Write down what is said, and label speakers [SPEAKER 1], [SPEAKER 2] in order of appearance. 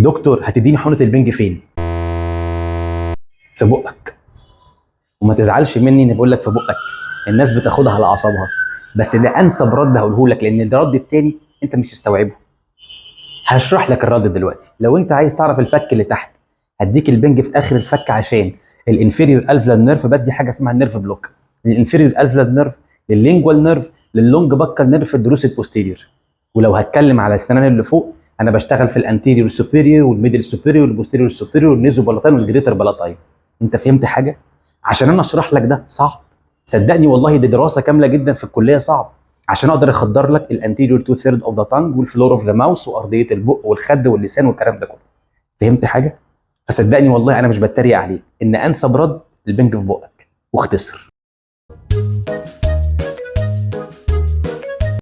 [SPEAKER 1] دكتور، هتديني حقنه البنج فين؟ في بقك. وما تزعلش مني اني بقول لك في بقك، الناس بتاخدها على اعصابها، بس ده انسب رد هقوله لك، لان الرد التاني انت مش تستوعبه. هشرح لك الرد دلوقتي. لو انت عايز تعرف الفك اللي تحت، هديك البنج في اخر الفك عشان ال inferior alveolar nerve، بدي حاجة اسمها ال nerve block لل inferior alveolar nerve، لل lingual nerve، لل long buccal nerve في الضروس ال posterior. ولو هتكلم على السنان اللي فوق، انا بشتغل في ال anterior superior وال middle superior وال posterior superior وال nasopalatine وال greater palatine. انت فهمت حاجه؟ عشان انا اشرح لك ده صعب، صدقني والله دي دراسة كاملة جدا في الكليه، صعب عشان اقدر اخدر لك ال anterior two third of the tongue وال floor of the mouth وارضيه البق والخد واللسان والكلام ده كله. فهمت حاجه؟ فصدقني والله انا مش بتريق عليك، ان انسب رد البنج في بقك واختصر.